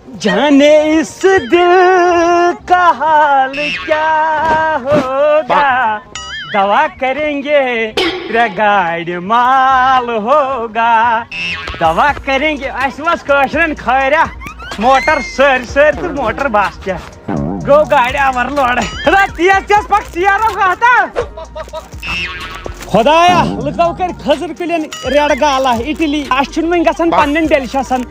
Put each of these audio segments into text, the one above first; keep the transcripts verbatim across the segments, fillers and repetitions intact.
جانے اس دل کا حال کیا ہوگا، دوا کریں گے ترٛےٚ گاڑِ مال ہوگا، دوا کریں گے۔ اَسہِ وَس کٲشرٮ۪ن کھٲریا موٹر سٲرۍ سٲرۍ تہٕ موٹر بس کیٛاہ گوٚو گاڑِ اوور لوڈ۔ خدا تیز تیز پکھ ژیر ہتا۔ خدایا، لُکو کٔرۍ کھٔزٕر کُلٮ۪ن ریڈ گالا اِٹلی۔ اَسہِ چھُنہٕ وۄنۍ گژھان پننٮ۪ن ڈیلشسن۔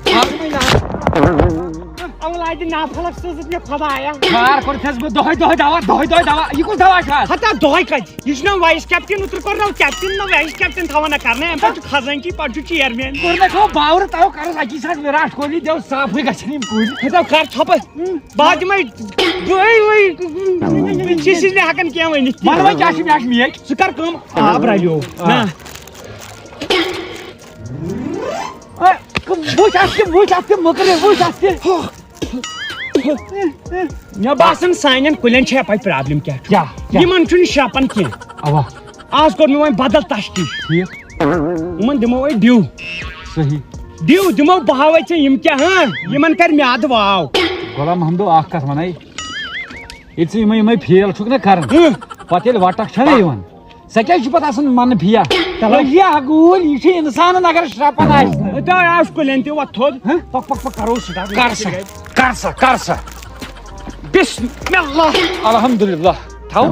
اولادِ نافرک سوٗزُتھ مےٚ خدایا۔ خار کوٚر چھَس بہٕ دۄہے دۄہے دوا، دۄہے دۄہے دوا۔ یہِ کُس دوا چھُ آز؟ ہتا دۄہے کتہِ؟ یہِ چھُنہ وایِس کیپٹین، اوترٕ کوٚر نہ کیپٹین، نہ وایِس کیپٹین تھاوان نہ کرنہٕ، اَمہِ پتہٕ چھُ خزٲنچی، پتہٕ چھُ چیئرمین۔ کوٚر مےٚ کھو باورٕ، تَو کَرُس اَکی ساتہٕ وِراٹھ کوہلی دیو صافٕے گژھن یِم کُلۍ۔ ہتا کر ژھۄپہٕ۔ بہٕ ہا دِمے دۄہے وۄنۍ، ژےٚ چھِس نہٕ ہٮ۪کان کینٛہہ ؤنِتھ کینٛہہ۔ وَلہٕ وۄنۍ کیٛاہ چھُ، مےٚ چھُ میچ۔ ژٕ کر کٲم، آب رلیو۔ آ۔ نہ۔ اے، وٕچھ اَتھ کیٛاہ، وٕچھ اَتھ کیٛاہ مۄکرِ، وٕچھ اَتھ کیٛاہ۔ مےٚ باسان سانٮ۪ن کُلٮ۪ن چھےٚ پَے پرابلم کیٛاہ چھُ۔ کیٛاہ، کیٛاہ؟ یِمن چھُنہٕ شرٛپان کینٛہہ۔ اَوا۔ آز کوٚر مےٚ وۄنۍ بدل تشکیٖل۔ ٹھیٖک۔ یِمن دِمو أسۍ ڈِو۔ صحیح۔ ڈِو دِمو بہٕ ہاوے ژےٚ یِم کیٛاہ، ہاں، یِمن کَرِ میٛادٕ واو۔ غلام محمدو، اَکھ کَتھ وَنَے، ییٚلہِ ژٕ یِمَے یِمَے فیل چھُکھ نہ کَران، ہاں۔ پَتہٕ ییٚلہِ وَٹَکھ چھَنہ یِوان، سۄ کیٛازِ چھُ پَتہٕ آسان مَنہٕ فیا؟ تَلہٕ۔ یہِ ہا گوٗلۍ، یہِ چھُ اِنسانَن اگر شرٛپان آسہِ نہٕ۔ تہٕ آز کُلٮ۪ن تہِ وۄتھ تھوٚد۔ ہاں؟ پَک، پَک، پَک، کَرو سٹارٹ۔ کَر سا، کَر سا، کَر سا۔ بسم اللہ۔ الحمدللہ۔ تھاو۔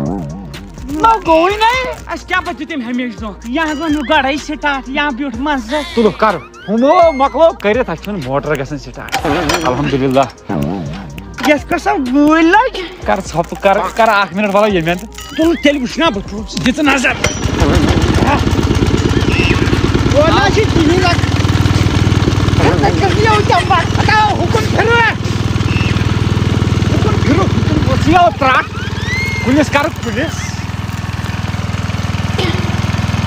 نہ گوٚوٕے نہ۔ اَسہِ کیٛاہ پَتہٕ دیُت تٔمۍ ہمیشہِ دھوکہٕ؟ یا گوٚو نہٕ گۄڈَے سٹارٹ، یا بیوٗٹھ منٛزٕ۔ تُلُکھ، کَر۔ ہُمو مۄکلو کٔرِتھ، اَسہِ چھُنہٕ موٹر گژھان سٹارٹ۔ الحمدللہ۔ یَتھ کۄس سا گوٗلۍ لَگہِ؟ کَر ژھۄپہٕ، کَر، کَر اَکھ مِنٹ، وَلہٕ ییٚمہِ اَندٕ۔ تُل تیٚلہِ وٕچھ نا بہٕ، تُل ژٕ دِ ژٕ نظر۔ وۄنۍ حظ چھِ کِہیٖنۍ اَتھ۔ ژےٚ کٔرۍ یو چمبر۔ ہتا ہُکُن پھِرٕ۔ ہُکُن پھِرٕ، ہُکُن وٕچھ یو ترٛٹھ۔ کُلِس کَرٕ کُلِس۔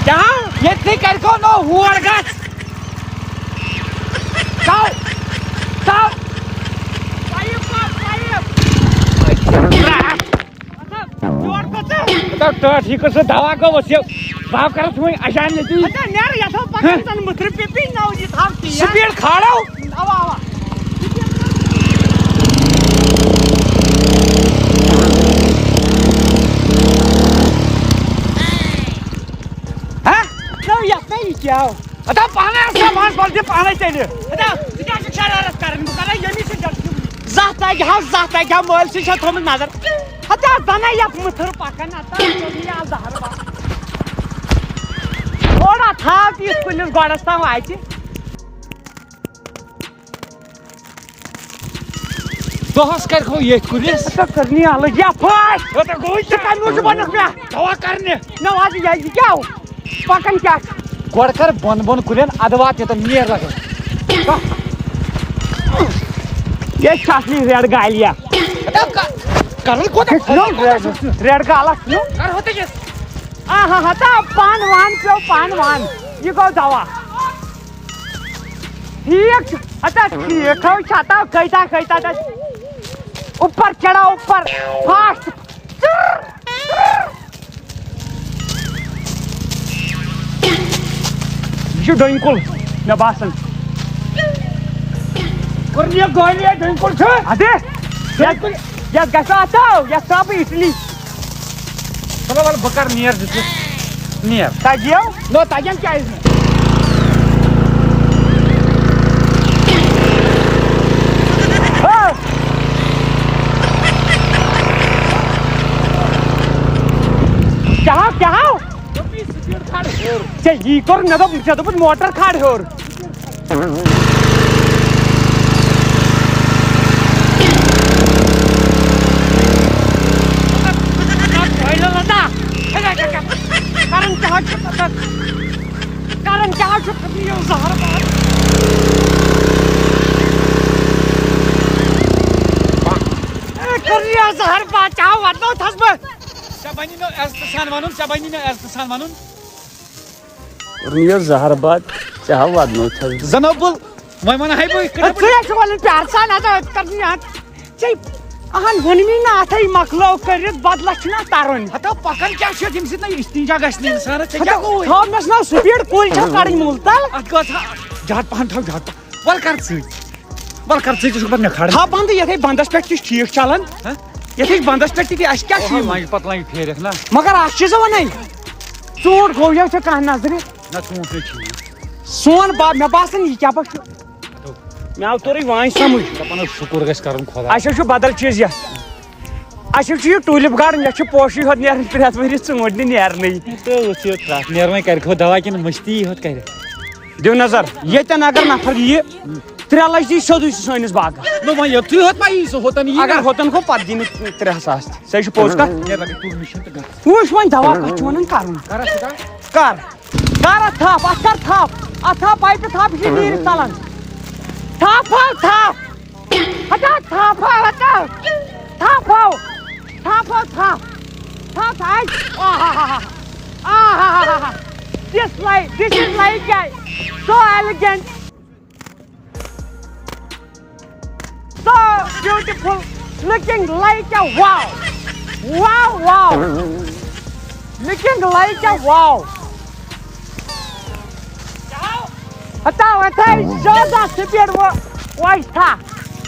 کیٛاہ؟ ییٚتہِ تھٕے کَرِ کھو نو ہور گژھ۔ ژَو۔ ژَو۔ پایِپ کر، پایِپ۔ یور کر ژٕ۔ ہتا ٹٲٹھ، یہِ کٔر سۄ دوا گوٚوُس یہِ۔ بہٕ ہاو کرس وۄنۍ اچانک ییٚتی۔ ہتا نیر، یتھ ہاو پکان ہہ؟ زن مٕتھرِ پِپی نو یہِ تھاو تی۔ سپیڈ کھالو۔ اوا، اوا۔ ہہ؟ نو یتھ نہ یہِ کیٛاہ آو؟ ہتا پانے آس نا پانس بل دِ پانے تیٚلہِ۔ ہتا، ژٕ کیٛاہ چھُکھ شرارت کران؟ بہٕ کرے ییٚمی سۭتۍ جلدی۔ زانٛہہ تگہِ ہا، زانٛہہ تگہِ ہا، مٲلۍ سٕے چھا تھوٚمُت نظر۔ ہتا زنہ یتھ مٕتھٕر پکان، ہتا ژےٚ نِیہِ آز زہرٕ بس۔ تھوڑا تھاو تہِ یِتھ کُلِس گۄڈس تام واتہِ۔ دۄہس کرِ کھو ییٚتھۍ کُلِس۔ ہتا کٔرنی الگ یا پھاش۔ ہتا گوٚو ژٕ کمہِ موٗجوٗب ونکھ مےٚ؟ دوا کرنہِ۔ نہ واتہِ یا یہِ کیٛاہ ہو؟ پکان کیٛاہ چھُ؟ گۄڈٕ کر بۄن بۄن کُلٮ۪ن، ادٕ وات یوٚتن نیر لگان۔ یہِ چھِ اصلی ریڈ گالیا۔ ہتا ک-، کرن کوٗتاہ؟ نو، ریڈ گالا چھُ نو۔ کر ہوتے جس۔ آہا، ہتا پان وان پیو، پان وان۔ یہِ گوٚو دوا۔ ٹھیٖک چھُ۔ ہتا ٹھیٖک ہو چھُ، ہتا کیٛاہ، کیٛاہ، کیٛاہ۔ اوپر چڑھا، اوپر۔ فاسٹ۔ یہِ چھُ ڈوٗنۍ کُل، مےٚ باسان۔ کوٚر یہِ گولی، یہِ ڈوٗنۍ کُل چھُ۔ اَدٕ، یَتھ، یَتھ گژھِ آسو، یَتھ ترٛاو بہٕ اِٹلی۔ چلو، وَلہٕ بہٕ کَرٕ نیر دِتھ۔ نیر۔ تَگیو؟ نو، تَگن کیٛازِ نہٕ؟ ہا؟ کیٛاہ ہا، کیٛاہ ہا؟ ژےٚ یی کوٚر، مےٚ دوٚپ، ژےٚ دوٚپُتھ موٹر کھال ہیوٚر۔ کران کیٛاہ حظ چھُ؟ کران کیٛاہ حظ چھُ؟ یہِ زہر باد۔ اے، کٔر یہِ زہر باد، کیٛاہ وَدنو تھَس بہٕ؟ ژےٚ بَنی مےٚ عزتہٕ سان وَنُن، ژےٚ بَنی مےٚ عزتہٕ سان وَنُن۔ یہِ زہر باد، ژےٚ ہا وَدنو تھَس بہٕ۔ زَنو بُل، وۄنۍ وَنہٕ ہاے بہٕ یِتھ کٔنۍ۔ ژٕ ہے چھُکھ وَنان پیارٕ سان، اَتھ، اَتھ کَر نہٕ اَتھ۔ ژےٚ اَہَن ووٚنمٕے نہ اَتھَے مۄکلٲو کٔرِتھ، بدلَس چھُنہ تَرُن۔ ہَتو پَکان کیٛاہ چھُ ییٚمہِ سۭتۍ نہ استنجا گژھِ نہٕ اِنسانَس؟ ژےٚ کیٛاہ ہَتو گوٚوُے؟ تھاو مےٚ سا speed کُل چھَس کَڑٕنۍ مُل تَل۔ اَتھ گوٚژھ ہا زیادٕ پَہَن تھاو زیادٕ پَہَن۔ وَلہٕ کَر ژٕے۔ وَلہٕ کر ژٕ تہِ چھُکھ پَتہٕ مےٚ کھڑا۔ تھاو بنٛدٕے، یِتھَے بنٛدَس پٮ۪ٹھ تہِ چھُ ٹھیٖک چلان۔ ہہ؟ یِتھَے بنٛدس پٮ۪ٹھ تہِ، اَسہِ کیٛاہ چھُ اوہو، یِوان؟ وۄنۍ چھِ پَتہٕ وۄنۍ پھیرِتھ نہ۔ مگر اَتھ چھِ ژٕ وَنَے، ژوٗنٛٹھ گوٚو یَو ژےٚ کانٛہہ نظرِ؟ نہ، ژوٗنٛٹھ نَے چھُ یہِ۔ سون با-، مےٚ باسان، یہِ کیٛاہ پَتہٕ چھُ؟ مےٚ آو تورٕے وۄنۍ سَمٕجھ۔ دَپان اوس، شُکُر گژھِ کَرُن خۄدایَس۔ اَسہِ حظ چھُ بدل چیٖز یَتھ۔ اَسہِ حظ چھُ یہِ ٹوٗلِپ گارڈن، یَتھ چھُ پوشی ہوت نیران پرٛٮ۪تھ ؤریہِ، ژوٗنٛٹھۍ نہٕ نیرنٕے۔ تہٕ وٕچھ یہِ ترٛٹھ نیران، وۄنۍ کَرِ خۄدا کِنہٕ مٔشتی ہوت کَرِ۔ دِیِو نظر، ییٚتٮ۪ن اگر نفر یِیہِ، ترٛےٚ لَچھ دی سیوٚدُے سُہ سٲنِس باغس۔ نہ، وۄنۍ یُتھُے ہوت ما یی سُہ، ہوتن یی اگر نہ۔ ہوتن گوٚو، پَتہٕ دی نہٕ ترٛےٚ ساس تہِ۔ سۄ چھِ پوٚز کَتھ۔ نیرٕ لگے تُل مِشیٖن تہٕ گژھ۔ وٕچھ وۄنۍ دوا کَتھ چھُ وَنان کَرُن۔ کَر اَتھ سۭتۍ کَر؟ کَر؟ کَر اَتھ تھَپھ، اَتھ کَر تھَپھ؟ اَتھ تھاو پایپہِ تھَپھ، یہِ چھِ نیٖرِتھ ژَلان۔ تھَپھ ہاو تھَپھ۔ ہَٹاو تھَپھ ہاو، ہَٹاو۔ تھَپھ ہاو۔ تھَپھ ہاو تھَپھ۔ تھَپھ آے۔ آہاہاہا۔ آہاہاہا۔ This light, this is like a so elegant. So beautiful, looking like a wow. Wow, wow. Looking like a wow. ہتا وۄنۍ تھٲے زیادٕ سپیڈ وۄنۍ تھا۔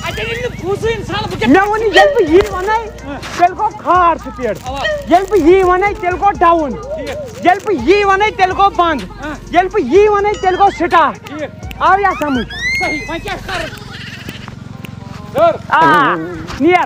اَتہِ ییٚلہِ نہٕ بوٗزٕے اِنسان، بہٕ کیٛاہ مےٚ ووٚن ییٚلہِ بہٕ یی وَنَے، ہہ۔ تیٚلہِ گوٚو کھار سپیڈ۔ اَوا۔ ییٚلہِ بہٕ یی وَنَے، تیٚلہِ گوٚو ڈاوُن۔ ٹھیٖک۔ ییٚلہِ بہٕ یی وَنَے، تیٚلہِ گوٚو بنٛد۔ ہہ۔ ییٚلہِ بہٕ یی وَنَے، تیٚلہِ گوٚو سٹارٹ۔ ٹھیٖک۔ آو یا سمجھ؟ صحیح، وۄنۍ کیٛاہ کَرٕ؟ ہیوٚر۔ آ، نیر۔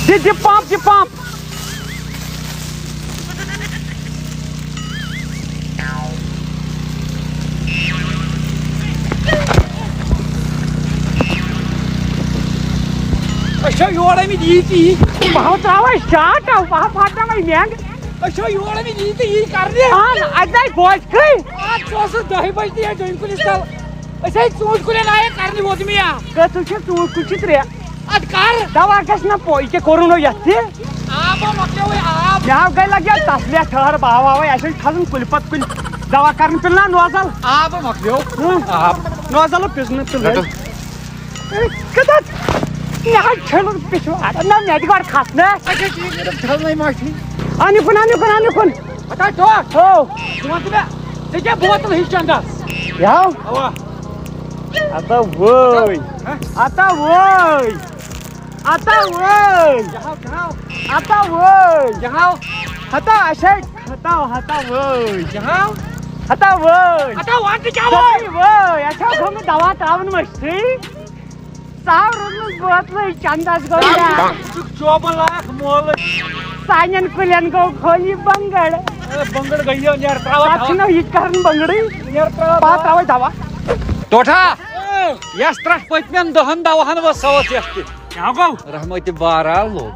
دِ، دِ پمپ، دِ پمپ۔ أسۍ چھِ یور آمٕتۍ یی تہٕ یی۔ بہٕ ہاو ترٛاوان شاٹ، بہٕ ہاو پھاٹناوان مٮ۪نٛگ۔ أسۍ چھِ یور آمٕتۍ یی تہٕ یی کرنہِ۔ اہن، اَتہِ نَے بوزکھٕے۔ اَتھ چھُ اوسُس دَہہِ بجہِ تہِ یا ڈوٗنۍ کُلِس تَل۔ أسۍ آے ژوٗنٛٹھۍ کُلٮ۪ن آیہِ کرنہِ ووتمٕے یا۔ کٔژ چھِ ژوٗنٛٹھۍ کُلۍ چھِ ترٛےٚ۔ اَدٕ کر؟ دوا گژھِ نہ پو-، یہِ کیٛاہ کوٚرُن یَتھ تہِ؟ آب ہا مۄکلیووُے آب۔ مےٚ ہاو گٔے لگہِ اَتھ تَس، مےٚ ٹھٔہر، بہٕ ہاوہاوَے، اَسہِ حظ چھِ کھسُن کُلہِ پَتہٕ کُلہِ۔ دوا کرُن پیوٚل نا نوزل۔ آب ہا مۄکلیو۔ ہُم۔ آب۔ نوزل پیوٚژھ نہٕ پیوٚل۔ رٹو۔ اے، کَتھ؟ مےٚ حظ چھٔلُن پِشوٗ۔ اَدٕ نہ، مےٚ تہِ گۄڈٕ کھسنَس۔ اچھا، ٹھیٖک، مےٚ دوٚپ چھَلنَے ما چھُے۔ اَن یہِ کُن، اَن یہِ کُن، اَن یہِ کُن۔ ہتا ٹوٹھ۔ ہو۔ ژٕ وَن تہٕ مےٚ، ژےٚ کیٛاہ بوتل ہِش چَندَس؟ یَو۔ اَوا۔ ہتا وٲے۔ ہہ؟ ہتا وٲے۔ ہتا وٲے۔ کیٛاہ ہاو، کیٛاہ ہاو؟ ہتا وٲے۔ کیٛاہ ہاو؟ ہتا اَسے۔ ہتا، ہتا وٲے۔ کیٛاہ ہاو؟ ہتا وٲے۔ ہتا وَن تہٕ کیٛاہ وٲے؟ ہتا وٲے۔ اَسہِ اوس تھوٚمُت دوا ترٛاوُن مٔشتٕے۔ ژاو روٗدمُت بوتلٕے چندس گوٚو نا۔ ژٕ چھُکھ چوبہٕ لایق مولہٕ۔ سانٮ۪ن کُلٮ۪ن گوٚو خٲلی بنگڑ۔ اے، بنگڑ گٔیو، نیر ترٛاوَتھ پتہٕ دوا۔ چھُنہ یہِ تہِ کران بنگڑٕے۔ نیر ترٛاوَتھ پتہٕ دوا۔ ترٛاوَے دوا۔ ٹوٹھا، اے۔ یَس ترٛٹھ پٔتمٮ۪ن دَہَن دواہَن ؤژھ، سۄ ؤژھ یَتھ تہِ۔ کیٛاہ گوٚو؟ رحمتِ بارا لوٚگ۔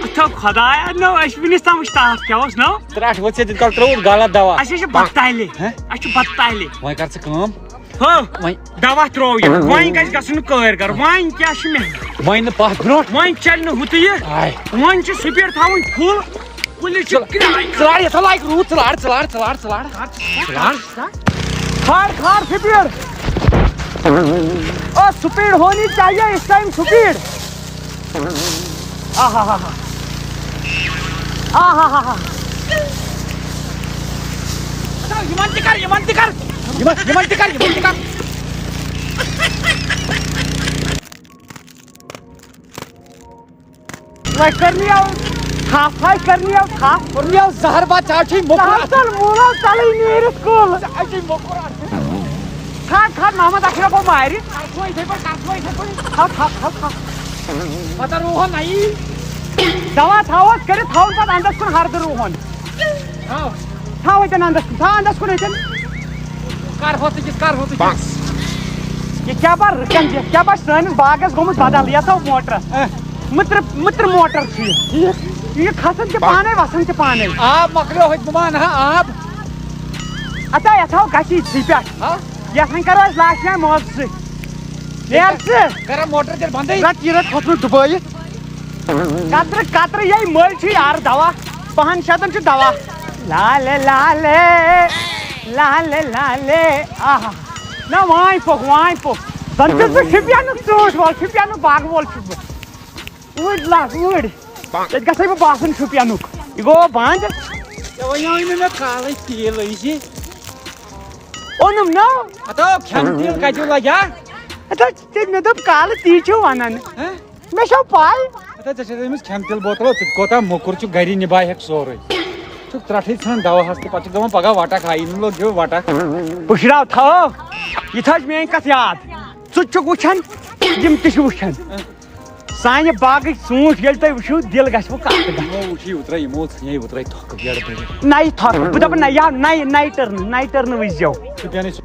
اچھا خدایا، نو اَسہِ وٕنِس تام وٕچھ تَتھ کیٛاہ اوس نو؟ ترٛٹھ ؤژھ، ژےٚ دِتھ کَل ترٛووُتھ غلط دوا۔ اَسہِ حظ چھِ بتہٕ تالہِ۔ ہہ؟ اَسہِ چھِ بتہٕ تالہِ۔ وۄنۍ کر ژٕ کٲم۔ ہو، وۄنۍ دوا ترٛوو یہِ۔ وۄنۍ گژھِ گژھُن کٲرۍ گر۔ وۄنۍ کیٛاہ چھُ مےٚ؟ وۄنۍ نہٕ پتھ برونٛٹھ۔ وۄنۍ چلہِ نہٕ ہُتہٕ یہِ۔ آے۔ وۄنۍ چھِ سپیٖڈ تھاوٕنۍ فُل۔ کُلِس چھِ کرٛاے۔ ژٕ لار، یَتھ لایک روٗد، ژٕ لار، ژٕ لار، ژٕ لار، ژٕ لار۔ ژٕ لار۔ کھار، کھار سپیٖڈ۔ او، سپیٖڈ ہونی چاہیے اس ٹائم سپیٖڈ۔ آہا ہا ہا۔ آہا ہا ہا۔ یِمن تہِ کر، یِمن تہِ کر۔ یِمن، یِمن تہِ کر، یِمن تہِ کر۔ وۄنۍ کٔر مےٚ یَوٕ تھپھ، ہاے کٔر مےٚ یَوٕ تھپھ۔ کوٚر مےٚ یَوٕ زہر باد، ژےٚ چھُے موٚکُر اَتھٕ۔ تَل موٗلو تَلٕے نیٖرِتھ کُل۔ ژےٚ چھُے موٚکُر اَتھٕ۔ کھار، کھار، محمد اشرف گوٚو مارِ۔ کر تھوو یِتھَے پٲٹھۍ، کر تھوو یِتھَے پٲٹھۍ۔ تھاو، تھاو، تھاو، تھاو۔ پَتہٕ رُوہون نَیی۔ دوا تھاوہوس کٔرِتھ، تھاوُن پَتہٕ اَندَس کُن ہَردٕ رُوہون۔ تھاو۔ تھاو اَتٮ۪ن اَندَس کُن، تھاو اَندَس کُن اَتٮ۪ن۔ کر ہوٚتُے کِس، کر ہوٚتُے کِس۔ یہِ کیٛاہ بَر رٕکَن، یہِ کیٛاہ بَر سٲنِس باغَس گوٚمُت بدل، یَتھ آو موٹرَس۔ اہ۔ مٕترِ، مٕترِ موٹر چھُ یہِ۔ ٹھیٖک۔ یہِ کھسان تہِ پانے، وسان تہِ پانے۔ آب مۄکلیو ہوٚتہِ، بہٕ ما اَنہٕ ہا آب۔ اَتھا، یَتھ ہاو گژھِ یہِ ژٕے پٮ۪ٹھ۔ ہا؟ یَتھ وۄنۍ کَرو أسۍ لاسٹ ٹایم موزٕ سۭتۍ۔ نیر ژٕ۔ کَرا موٹر تیٚلہِ بنٛدٕے؟ رَٹ یہِ، رَٹ کھوٚتمُت ڈُبٲیِتھ۔ قطرٕ قطرٕ یے مٔلۍ چھُ یارٕ دوا، پہن شتن چھُ دوا۔ لالے لالے، لالے لالے، آہا۔ نہ وانۍ پوٚک، وانۍ پوٚک۔ زن چھُس بہٕ شُپینُک ژوٗنٛٹھۍ وول، شُپینُک باغہٕ وول چھُس بہٕ۔ اوٗرۍ لَگ اوٗرۍ۔ ییٚتہِ گژھے بہٕ باسُن شُپینُک۔ یہِ گوٚو بنٛد۔ ژےٚ وَنیٛاوُے نہٕ مےٚ کالٕے تیٖل أنۍ زِ۔ اوٚنُم نا۔ ہتو کھٮ۪ن تیٖل کَتہِ لَگہِ ہا؟ ہتا، ژےٚ مےٚ دوٚپ کالہٕ تی چھُ وَنان۔ ہہ؟ مےٚ چھو پَے۔ ہتا، ژےٚ چھےٚ أمِس کھٮ۪ن تیٖل بوتل، ژٕ کوتاہ موٚکُر چھُکھ، گَری نِباے ہٮ۪کھ سورُے۔ چھُکھ ترٛٹھٕے ژھٕنان دواہَس تہٕ پَتہٕ چھُکھ دَپان پَگاہ وَٹَکھ ہا، یہِ نہٕ لوٚگ یہِ وَٹَکھ۔ پُشراو تھاو۔ یہِ تھٲوِزِ میٛٲنۍ کَتھ یاد۔ ژٕ تہِ چھُکھ وٕچھان، یِم تہِ چھِ وٕچھان۔ سانہِ باغٕکۍ ژوٗنٛٹھۍ ییٚلہِ تُہۍ وٕچھِو، دِل گژھِوٕ کَتھ گژھِ۔ یِمو وٕچھی اوترَے، یِمو ژھٕنے اوترَے تھۄکہٕ بیڈٕ بٔرِتھ۔ نَیہِ تھۄکہٕ، بہٕ دَپہٕ نہ، یا نَیہِ، نَیہِ ٹٔرنہٕ، نَیہِ ٹٔرنہٕ وٕچھزیو۔ شُپینٕچ